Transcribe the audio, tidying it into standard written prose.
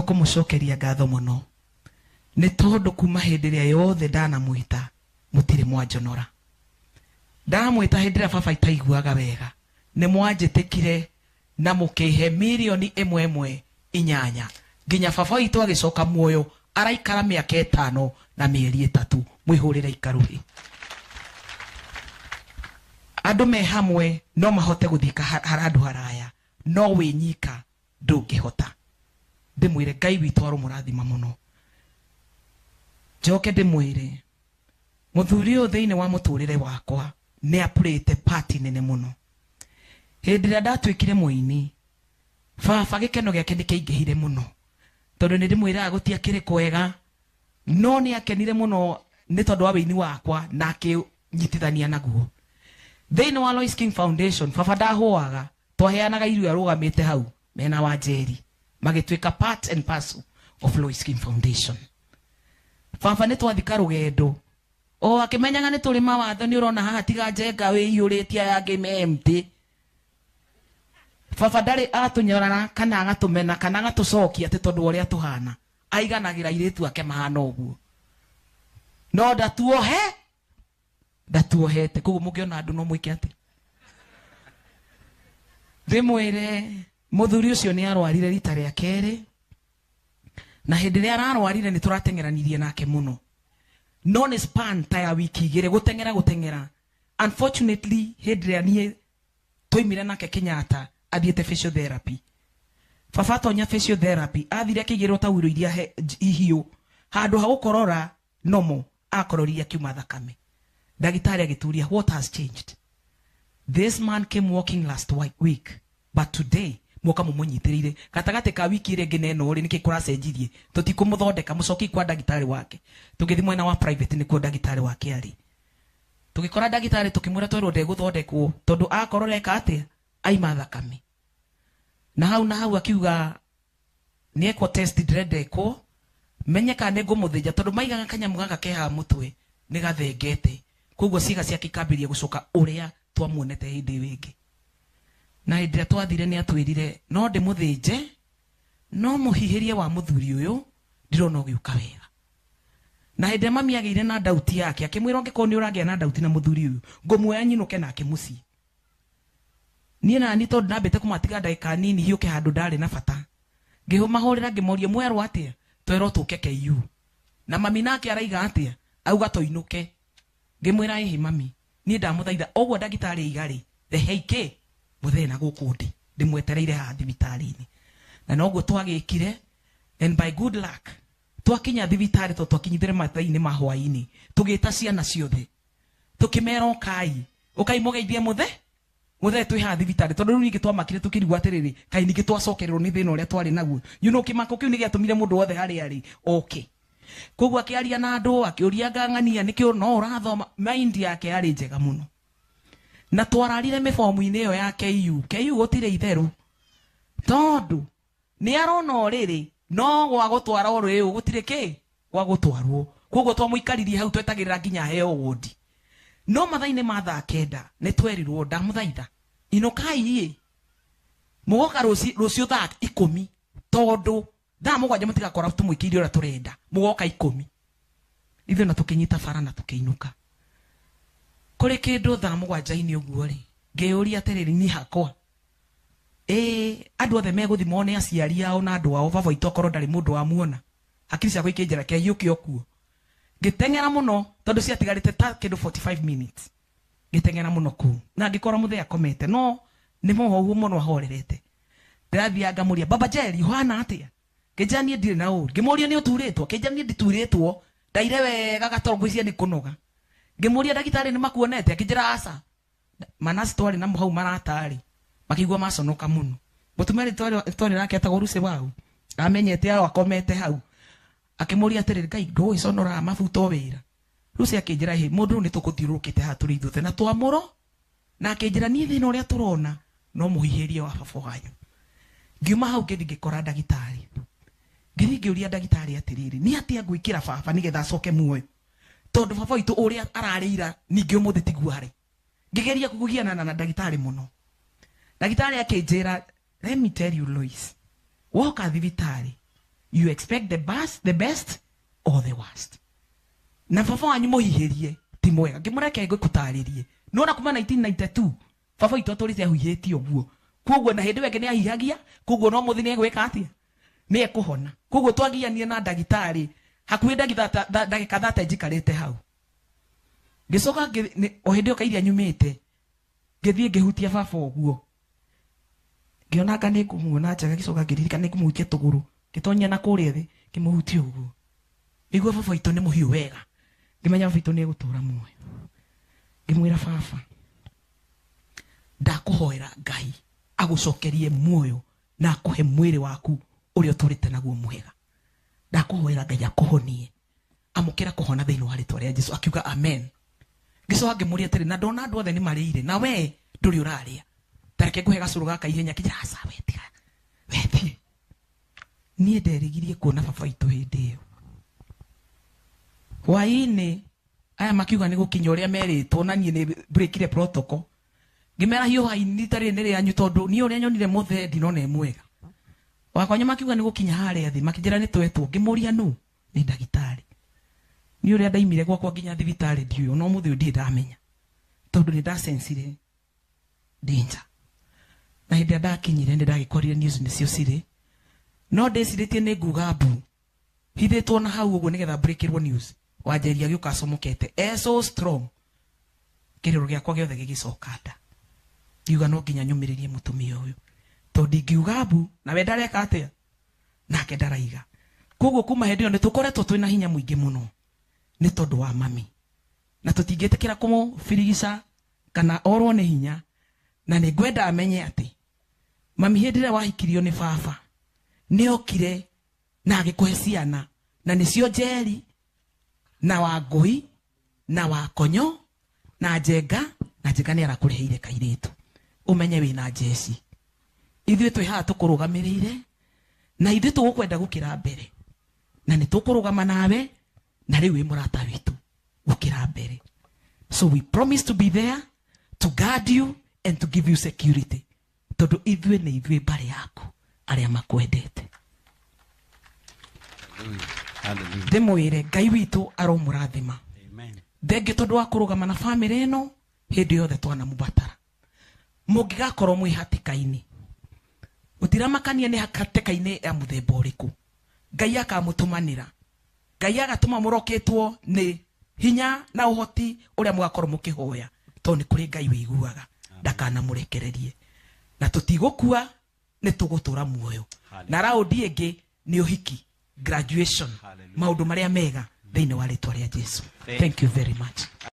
Tũkũmũcokeria ngatho mũno nĩ tondũ kuma hĩndĩ ĩrĩa yothe ndanamwĩta mũtirĩ mwanjonora. Ndamwĩta hĩndĩ ĩrĩa baba itaiguaga wega, nĩ mwanjĩtĩkire na mũkĩhe 1.18 mirioni nginya baba witũ agĩcoka muoyo, araikara mĩaka 5 na mĩeri 3. Mwĩhũrĩre ikaruhi. Andũ me hamwe no mahote gũthiĩ handũ haraya, no wĩ nyika ndũngĩhota. Ndĩmwĩre Ngai witũ arũmũrathima mũno. Njoke ndĩmwĩre mũthuri ũyũ thĩinĩ wa mũtũrĩre wakwa nĩ apurĩte part nene mũno. Hĩndĩ ĩrĩa ndatuĩkire mũini, baba gĩkeno gĩake nĩ kĩaingĩhire mũno, tondũ nĩ ndĩmwĩraga gũtiakĩrĩ kwega, no nĩ akenire mũno nĩ tondũ wa wĩini wakwa na akĩnyitithania naguo thĩinĩ wa Lois King Foundation. Baba ndahũaga, twaheanaga irio arũgamĩte hau mena wa Njeri, magĩtuĩka part and parcel of Lois King Foundation. Baba nĩ twathika rũgendo o akĩmenyaga nĩ tũrĩ mawatho. Nĩ ũrona haha tiga njenga wĩiyũrĩtie aya angĩ me empty. Baba ndarĩ atũnyorara kana agatũmena kana agatũcokia atĩ tondũ wa ũrĩa tũhana. Aiganagĩra airĩtu ake mahana ũguo, no ndatuohe, ndatuohete. Koguo mũngĩona andũ no mwĩke atĩ ndĩmwĩre mũthuri ũcio nĩ arwarire rita rĩa kerĩ, na hĩndĩ ĩrĩa ararwarire nĩ tũrateng'eranirie nake mũno, no nĩ span ta ya wiki 2 gũteng'era gũteng'era. Unfortunately, hĩndĩ ĩrĩa niĩ twaimire nake Kenyatta athiĩte physiotherapy, baba atonya physiotherapy athire akĩigĩrwo tauro iria ihiũ handũ ha gũkorora nomo akororire akiuma thakame. Ndagĩtarĩ agĩturia, "What has changed? This man came walking last week, but today mwoka mũmũnyitĩrĩire gatagatĩ ka wiki ĩrĩa ĩngĩ na ĩno rĩ, nĩkĩ kũracenjirie? Tũtikũmũthondeka, mũcokie kwa ndagĩtarĩ wake." Tũgĩthiĩ mwena wa private, nĩkuo ndagĩtarĩ wake arĩ. Tũgĩkora ndagĩtarĩ, tũkĩmwĩra twerwo ndegũthondekwo tondũ akorora eka atĩa, aima thakame. Na hau na hau akiuga nĩekwo test, ndĩrenda ĩkwo menye kana nĩ ngũmũthĩnja, tondũ maigaga kanyamũ gaka ke haha mũtwe nĩ gathengete, koguo ciĩga ciake ikambĩrĩria gũcoka ũrĩa twamuonete hĩndĩ ĩyo ĩngĩ. Na hĩndĩ ĩrĩa twathire nĩ atwĩrire no ndĩmũthĩnje, no mũhihĩrie wa mũthuri ũyũ ndirona ũgĩũka wega. Na hĩndĩ ĩrĩa mami agĩire na dauti yake, akĩmwĩra, "Ũngĩkorwo nĩ ũragĩa na dauti na mũthuri ũyũ, ngũmuoya nyinũke nake mũciĩ niĩ." Nani tondũ ndambĩte kũmatiga ndagĩka nini hiũke handũ ndarĩ na bata, ngĩmahũrĩra ngĩmoria, "Mwerwo atĩa?" "Twerwo tũke KU." "Na mami nake araiga atĩa?" "Auga tũinũke." Ngĩmwĩra, "Ĩhĩ mami, niĩ ndamũthaitha ũguo ndagĩtarĩ aiga rĩ, rehei kĩ mũthee na gũkũ ndĩ ndĩmwetereire haha thibitarĩ-inĩ." Na noguo twagĩkire, and by good luck twakinya thibitarĩ, tondũ twakinyithire mathaa-inĩ ma hwaĩ-inĩ, tũgĩta ciana ciothe tũkĩmera, "Ũkai, ũkai mũgeithie mũthe mũthee twĩ haha thibitarĩ," tondũ rĩu ningĩ twamakire tũkĩrigwo atĩrĩrĩ, kaĩ ningĩ twacokererwo nĩ thĩna ũrĩa twarĩ naguo. Kĩmako kĩu nĩ gĩatũmire mũndũ wothe harĩa arĩ oke. Koguo akĩaria na andũ, akĩũria ngang'ania nĩkĩo no ũrathoma. Mind yake yarĩ njega mũno, na twararire mĩbomu-inĩ ĩyo ya KU. KU gũtirĩ itherũ, tondũ nĩ arona ũrĩrĩ no gwa gũtwara ũrĩũ gũtirĩ kĩ gwa gũtwarwo. Koguo twamũikaririe hau twetagĩrĩra nginya aheo wodi, no mathaa-inĩ ma thaa 9 nĩ twerirwo, "Ndamũthaitha inũkai ĩ, mũgoka rũciũ thaa 10, tondũ thaa 7 mũtigakora tũmwĩkĩire ũrĩa tũrenda, mũgoka 10." Ithuĩ na tũkĩnyita bara na tũkĩinũka. Kũrĩ kĩndũ thaa 7-inĩ ũguo rĩ, ngĩyũria atĩrĩrĩ, niĩ hakwa ĩ andũ othe megũthimwo nĩ aciari ao na andũ ao, baba witũ akorwo ndarĩ mũndũ wamuona? Hakiri ciakwa ikĩnjĩra kĩhiũke okuo. Ngĩteng'era mũno tondũ ciatigarĩte ta kĩndũ 45 minutes. Ngĩteng'era mũno kũu na ngĩkora mũthee akomete, no nĩ mũhohu mũno, ahorerete. Ndĩrathiaga ngamũria, "Baba Jerry, ũhana atĩa?" Kĩnjĩra, "Niĩ ndirĩ na ũru." Ngĩmũria, "Nĩ ũturĩtwo?" Kĩnjĩra, "Niĩ nditurĩtwo, ndaire wega gatoro, ngwĩciria nĩ kũnoga." Ngĩmũria, "Ndagĩtarĩ nĩ makuonete?" Akĩnjĩra, "Aca." Manasi twarĩ namo hau maratarĩ makĩigua maconoka mũno. Mũtumia rĩtwa rĩake etagwo Lucy Wau, amenyete ao akomete hau, akĩmũria atĩrĩrĩ, "Ngai ndũgĩconoraga mabuto wĩra?" Lucy akĩnjĩra, "Hĩ, mũndũ ũyũ nĩ tũkũthiũrũrũkĩte haha tũrĩ ithuothe na twamũro." Na akĩnjĩra, "Niĩ thĩna ũrĩa tũrona no mũhihĩrie wa baba wanyu." Ngiuma hau ngĩthiĩ ngĩkora ndagĩtarĩ. Ngĩthiĩ ngĩũria ndagĩtarĩ atĩrĩrĩ, "Nĩ atĩa ngwĩkĩra baba nĩgetha acoke muoyo, tondũ baba witũ ũrĩa ararĩ ira ningĩ ũmũthĩ tiguo arĩ?" Ngĩgeria kũgianana na ndagĩtarĩ mũno. Ndagĩtarĩ akĩnjĩra, "Let me tell you, Lois, woka thibitarĩ You expect the best, the best or the worst. Na baba wanyu mũhihĩrie ti mwega, ngĩmũreke ngĩkũtarĩrie. Nĩwona kuma 1992 baba witũ atũrĩte ahuhĩtie ũguo, koguo na hĩndĩ ĩyo ĩngĩ nĩ ahihagia, koguo no mũthi nĩ egwĩka atĩa, nĩ ekũhona. Koguo twagianie na ndagĩtarĩ hakuhĩ ndagĩka 30 njikarĩte hau. Ngĩcoka o hĩndĩ ĩyo kairia nyumĩte, ngĩthiĩ ngĩhutia baba ũguo, ngĩona anga nĩ ngũmuona njaga, ngĩcoka ngĩririkana nĩ ngũmũhutia tũgũrũ, ngĩtonyia na kũrĩa thĩ ngĩmũhutia ũguo, nĩguo baba witũ nĩ mũhiũ wega, ngĩmenya baba witũ nĩ egũtũra muoyo. Ngĩmwĩra baba, ndakũhoera Ngai agũcokerie muoyo na akũhe mwĩrĩ waku ũrĩa ũtũrĩte naguo mwega, ndakũhoera Ngai akũhonie, amũkĩra kũhona thĩinĩ wa rĩtwa rĩa Jesu. Akiuga amen. Ngĩcoka ngĩmũria atĩrĩ, na ndona andũ othe nĩ marĩire na we ndũrĩ ũrarĩa, ta reke ngũhe gacũrũ gaka ihenya. Akĩnjĩra aca, we tiga, we thiĩ. Niĩ nderigirie kuona baba witũ hĩndĩ ĩyo hwaĩ-inĩ. Aya makiuga nĩ gũkinya ũrĩa merĩtwo, na niĩ nĩ breakire protocol, ngĩmera hiũhai rita rĩrĩ nĩ rĩanyu, tondũ niĩ ũrĩa nyonire mũthee ndinona e mwega wakwanya. Makiuga nĩ gũkinya harĩa thĩ, makĩnjĩra nĩ twetwo. Ngĩmũria nũ? Nĩ ndagĩtarĩ. Niĩ ũrĩa ndaimire gwakwa nginya thibitarĩ ndiũĩ, ona ũmũthĩ ũyũ ndirĩ ndamenya, tondũ nĩ ndasensire danger. Na hĩndĩ ĩrĩa ndakinyire nĩ ndagĩkorire news nĩcio cirĩ, no ndĩcirĩtie nĩ nguga mbu hithĩtwo na hau ũguo nĩgetha breakĩrwo news. Wanjeria agĩũka acomokete e so strong, kĩrĩro gĩakwa gĩothe gĩgĩcoka nda. Ngiuga no nginya nyũmĩrĩrie mũtumia ũyũ, tondũ ndingiuga mbu nawe ndareka atĩa, nake ndaraiga. Koguo kuma hĩndĩ ĩyo nĩ tũkoretwo twĩna hinya mũingĩ mũno nĩ tondũ wa mami, na tũtingĩtĩkĩra kũmũbirigica kana orwo nĩ hinya. Na nĩ ngwenda amenye atĩ mami, hĩndĩ ĩrĩa wahikirio nĩ baba, nĩ okire na agĩkũhe ciana, na nĩcio Njeri na Wangũi na Wakonyo na Njenga, na Njenga nĩ arakũrĩhĩire kairĩtu. Ũmenye wĩna njeci, ithuĩ twĩ haha tũkũrũgamĩrĩire, na ithuĩ tũgũkwenda gũkĩra mbere, na nĩ tũkũrũgama nawe, na rĩu wĩ mũrata witũ gũkĩra mbere. So we promise to be there to guard you and to give you security, tondũ ithuĩ nĩ ithuĩ mbarĩ yaku arĩa makwendete. Hallelujah. Ndĩmwĩre Ngai witũ aromũrathima. Amen. Thengio tondũ wa kũrũgama na bamĩrĩ ĩno hĩndĩ yothe twanamũbatara. Mũngĩgakorwo mwĩ hatĩka-inĩ, gũtiramakania nĩ hatĩka-inĩ ya mũthemba ũrĩkũ, Ngai akamũtũmanĩra, Ngai agatũma mũrokĩtwo nĩ hinya na ũhoti ũrĩa mũgakorwo mũkĩhoya, tondũ nĩ kũrĩ Ngai wĩiguaga. Ndakanamũrekererie, na tũtigũkua, nĩ tũgũtũra muoyo. Na raundi ĩngĩ nĩ ũhiki, graduation. Hallelujah. Maũndũ marĩa mega thĩinĩ wa rĩtwa rĩa Jesu. Thank Thank you very much.